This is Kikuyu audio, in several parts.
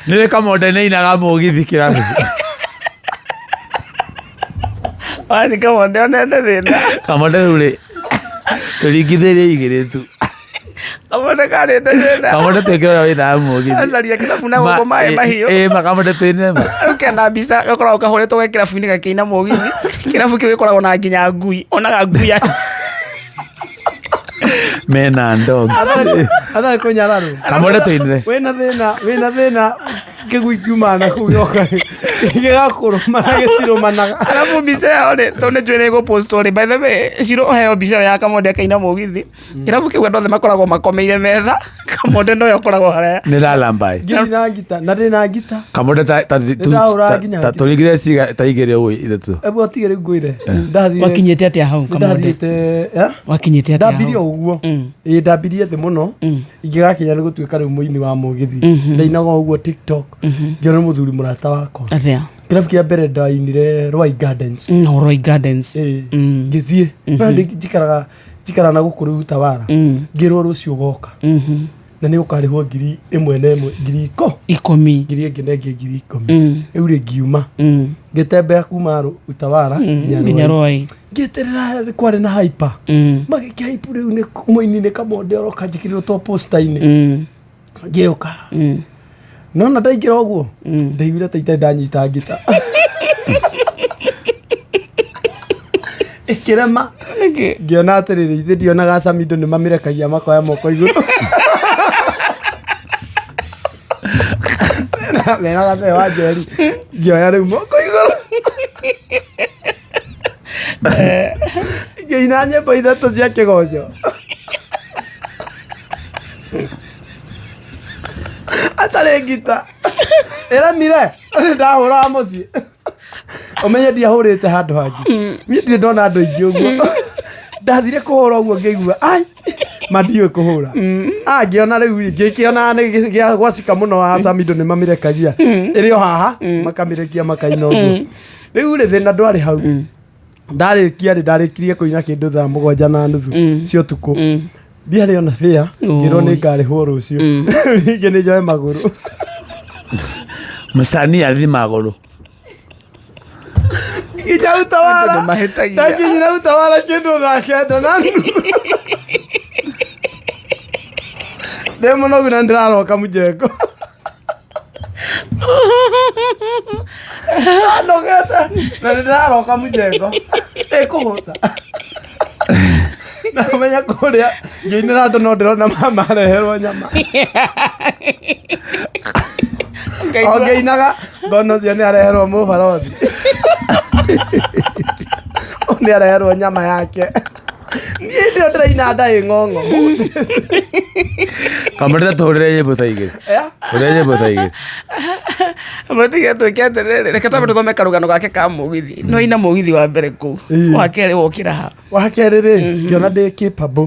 Nĩ Kamonde nĩ ainaga mũgithi kĩrabu. Wani Kamonde onete thĩna. Kamonde rĩu rĩ tũringithĩrie igĩrĩ tu. Kamonde karĩte thĩna. Kamonde twĩkĩra wĩna mũgithi. Acaria kĩrabu na gũkũ maĩ mahiũ. Ĩ ma Kamonde twĩne ma. Kena mbica gakoragwo kahũrĩtwo ge kĩrabu-inĩ gakĩina mũgithi. Kĩrabu kĩu gĩkoragwo na nginya ngui. Onaga ngui ya Men and dogs. Atarĩ kũnyararwo. Kamonde tũinĩre. Wĩna thĩna, wĩna thĩna kĩgui kiumaga na kũu gĩgoka gĩgakũrũma na gĩtirũmanaga. Arabu mbica ĩyo rĩ, tondũ nĩ njũĩ nĩ ĩgũpostwo rĩ, by the way, Shiro ũheo mbica ĩyo ya Kamonde akĩina mũgithi. Kĩrabu kĩu andũ othe makoragwo makomeire metha, Kamonde nowe ũkoragwo haraya. Nĩ lullaby. Ngiri na ngita, na ndĩ na ngita. Kamonde ta ta Nĩndahũra nginya ta ngita. tũringithie ciga ta igĩrĩ ũguo ithatũ. Ebu atige rĩu ngwĩre. Ndathire. Wakinyĩte atĩa hau Kamonde? Ndathiĩte, eh? Wakinyĩte atĩa ndambirie hau? o ũguo ĩĩ ndambirie thĩ mũno ingĩgakinya nĩ gũtuĩka rĩu mũini wa mũgithi ndainaga o ũguo tiktok ngĩona mũthuri mũrata wakwa Atĩa? kĩrabu kĩa mbere ndainire Rwai Gardens No, Roy Gardens. Ĩĩ, ngĩthiĩ no ndĩ- njikaraga njikaraga na gũkũ rĩu Utawala ngĩrwo rũciũ ũgoka na nĩ ũkarĩhwo 1000 na ĩmwe ngiri iko 10. Ngiri ĩngĩ na ĩngĩ 10,000. Rĩu rĩ ngiuma ngĩtembea kuma Utawala nginya nginya Rwai. Rwai. Ngĩeterera kwarĩ na hyper magĩkia hype rĩu nĩ mũini nĩ Kamonde oroka njĩkĩrĩrwo to poster-inĩ. Ngĩũka nona ndaingĩra ũguo ndaiguire ta itarĩ ndanyita ngita ĩkĩrema. Nĩkĩ? Ngĩona atĩrĩrĩ ithe ndionaga Samido nĩ mamĩrekagia makoya moko igũrũ mena gatee wa njeri ngĩoya rĩu moko igũrũ ngĩina nyĩmbo ithatũ cia kĩgoco atarĩ ngita ĩremire nĩ ndahũraga mũciĩ ũmenye ndiahũrĩte handũ hangĩ niĩ ndirĩ ndona andũ aingĩ ũguo ndathire kũhũra ũguo ngĩigua ai ma ndiũĩ kũhũra. Ah, ngĩona rĩu ngĩkĩona nĩ gwacika mũno haha Samido nĩ mamĩrekagia ĩrĩ o haha makamĩrekia makaina ũguo rĩu rĩ thĩna ndwarĩ hau ndarĩkia rĩ ndarĩkirie kũina kĩndũ thaa 7:30 cia ũtukũ ndiarĩ ona bĩa ngĩrwo nĩ ngarĩhwo rũciũ ningĩ nĩ njoe magũrũ. Msanii athi magũrũ. Nginya Utawala. Andũ nĩmahĩtagia. Ndakinyire Utawala kĩndũ 9:30 ndĩ mũnogu na ndĩraroka mũjengo anogete na nĩ ndĩraroka mũjengo ĩkũhũta na ũmenye kũrĩa ngĩinĩra andũ no ndĩrona mama areherwo nyama o ngĩinaga ngona ũcio nĩ areherwo mũbarothi nĩ areherwo nyama yake niĩ ndio ndĩraina nda ĩ ng'ong'o. Kamũrĩra tũhũrĩre nyĩmbo ta igĩrĩ. Eh? Hũrĩra nyĩmbo ta igĩrĩ. Matige twĩke atĩrĩrĩ, reke twambe tũthome karũgano gake ka mũgithi. No ina mũgithi wa mbere kũu. Ĩĩ. Wa kerĩ wokĩra ha? Wa kerĩ rĩ ngĩona ndĩ capable.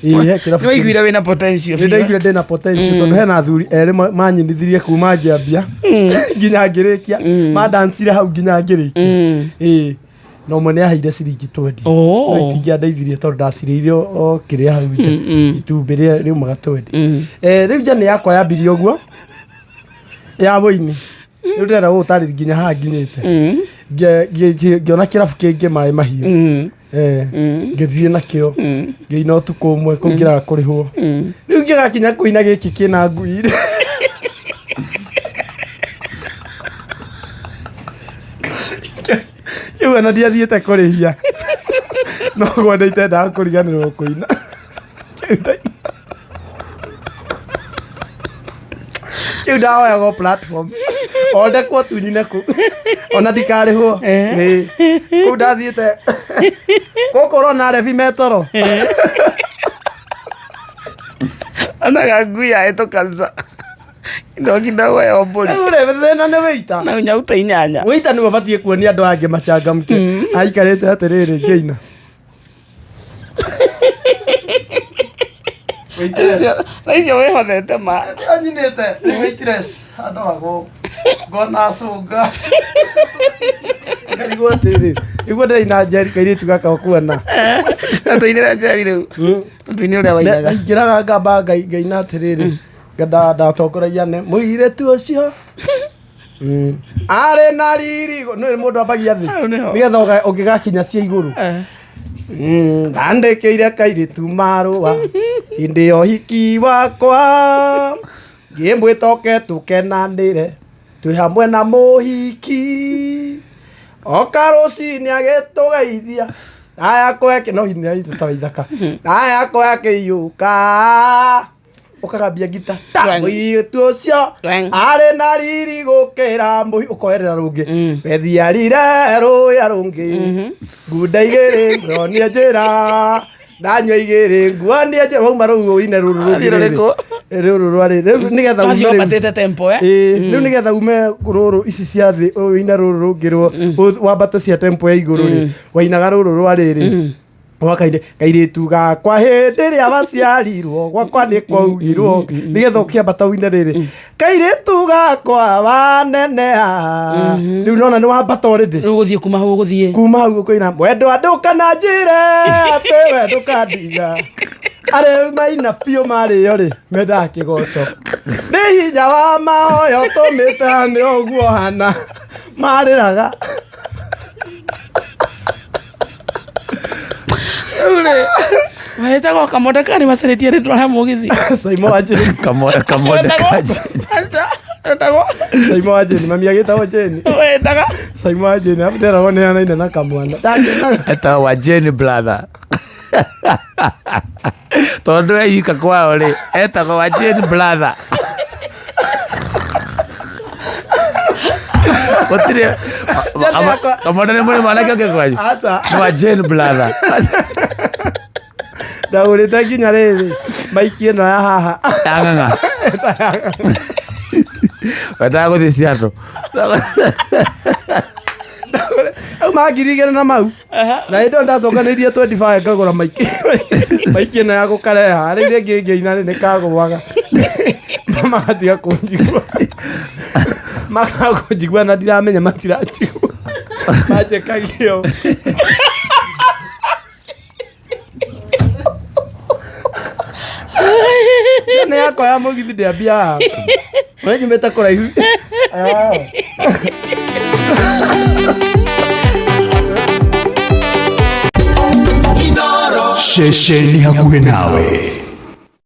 Ĩĩ, he kĩrabu Nĩ waiguire wĩna potential nĩ biũ. ndaiguire ndĩna potential tondũ hena athuri erĩ manyinithirie kuma ngĩambia nginya ngĩrĩkia mandancire hau nginya ngĩrĩkia. Ĩĩ na ũmwe nĩ aheire ciringi 20. Oh. No itingĩandeithirie tondũ ndacirĩire o kĩrĩa hau nja itumbĩ rĩa rĩumaga 20. Eh, rĩu njani yakwa yambirie ũguo ya wũini rĩu ndĩrenda gũgũtarĩria nginya haha nginyĩte. Ngĩona kĩrabu kĩngĩ maĩ mahiũ. Eh, ngĩthiĩ nakĩo ngĩina ũtukũ ũmwe kũu ngĩraga kũrĩhwo rĩu ngĩgakinya kũina gĩkĩ kĩna ngui rĩ. Kĩu ona ndiathiĩte kũrĩhia noguo nĩ itendaga kũriganĩrwo kũina. Kĩu ndahoyagwo platform o ndekwo tu nyine kũu ona ndikarĩhwo. Ĩĩ. Kũu ndathiĩte gũkũ ũrona arebi metoro. Onaga ngui yahĩtũka nja. Ndokinda guoya wa mbũri. Rĩu rĩ thĩna nĩ wĩita. Na nyauta inyanya. Wĩita nĩwe ũbatiĩ kuonia andũ angĩ machangamke aikarĩte atĩrĩrĩ ngĩina. Waitress. Na icio wĩhothete ma. Anyinĩte nĩ waitress andoragwo ngona acũnga ngarigwo atĩrĩrĩ nĩguo ndĩraina njeri kairĩtu gaka ũkuona. Na tũinĩre njeri rĩu. Tũine ũrĩa wainaga. Ndaingĩraga ngamba ngaina atĩrĩrĩ Ndatongoragia nĩ mũirĩtu ũcio. Arĩ na riri nĩ mũndũ ambagia thĩ Hau nĩho. nĩgetha ũngĩgakinya cia igũrũ. Eh. Ndandĩkĩire kairĩtu marũa hĩndĩ ya ũhiki wakwa, ngĩmwĩtoke tũkenanĩre twĩ hamwe na mũhiki, oka rũcinĩ agĩtũgeithia na yakwa yake no hinya ta ithaka na yakwa yakĩiyũka ũkagambia ngita ta Twang. mũirĩtu ũcio Twang. arĩ na riri gũkĩra mũhi ũkoerera rũngĩ Mm. wethiarire rũya rũngĩ ngunda igĩrĩ ngonie njĩra ndanyua igĩrĩ nguonie njĩra wauma rũu ũine rũrũ rũngĩ Athiĩ rũrĩkũ? rĩrĩ. Rũrũ rwarĩ rĩu nĩgetha ume Wathiĩ rĩu. wambatĩte tempo eh? Ĩĩ, rĩu nĩgetha ume rũrũ ici cia thĩ ũine rũrũ rũngĩ rwo wambate cia tempo ya igũrũ rĩ, wainaga rũrũ rwa rĩrĩ wakaire kairĩtu gakwa hĩndĩ ĩrĩa waciarirwo gwakwa nĩ kwaugirwo nĩgetha ũkĩambata ũine rĩrĩ kairĩtu gakwa waneneha rĩu nona nĩ wambata already. Rĩu ũgũthiĩ kuma hau ũgũthiĩ Kuma hau ũkoina mwendwa ndũkana njĩre atĩ we ndũkandiga arĩ maina biũ marĩo rĩ mendaga kĩgoco nĩ hinya wa mahoya ũtũmĩte hane ũguo hana marĩraga. Rĩu rĩ wetagwo kamonde kana nĩ macarĩtie rĩtwa rĩa mũgithi? Saimo wa Jane. Kamonde kaje. Aca, wetagwo Saimo wa Jane, mami agĩtagwo Jane. Wetaga Saimo wa Jane abu nderagwo nĩ hanaine na kamwana ndakenaga. Etagwo wa Jane brother tondũ eika kwao rĩ etagwo wa Jane brother gũtirĩ. Jane yakwa- Kamonde nĩ mũrĩ mwanake ũngĩ kwanyu? Aca. Nĩ wa Jane brother. Ndagũrĩte nginya rĩrĩ maiki ĩno ya haha. Yang'ang'a wendaga gũthiĩ Seattle. Au ma 2000 na mau na hĩndĩ ĩyo ndacokanĩirie 25 ngagũra maiki maiki ĩno ya gũkareha rĩu rĩngĩ ngĩina rĩ nĩ kagũaga magatiga kũnjigua makaga kũnjigua na ndiramenya matiranjigua manjĩkagia ũũ. Nĩ yakwa ya mũgithi ndĩambia haha we nyumĩte kũraihu. Ah. Ceceni hakuhĩ nawe.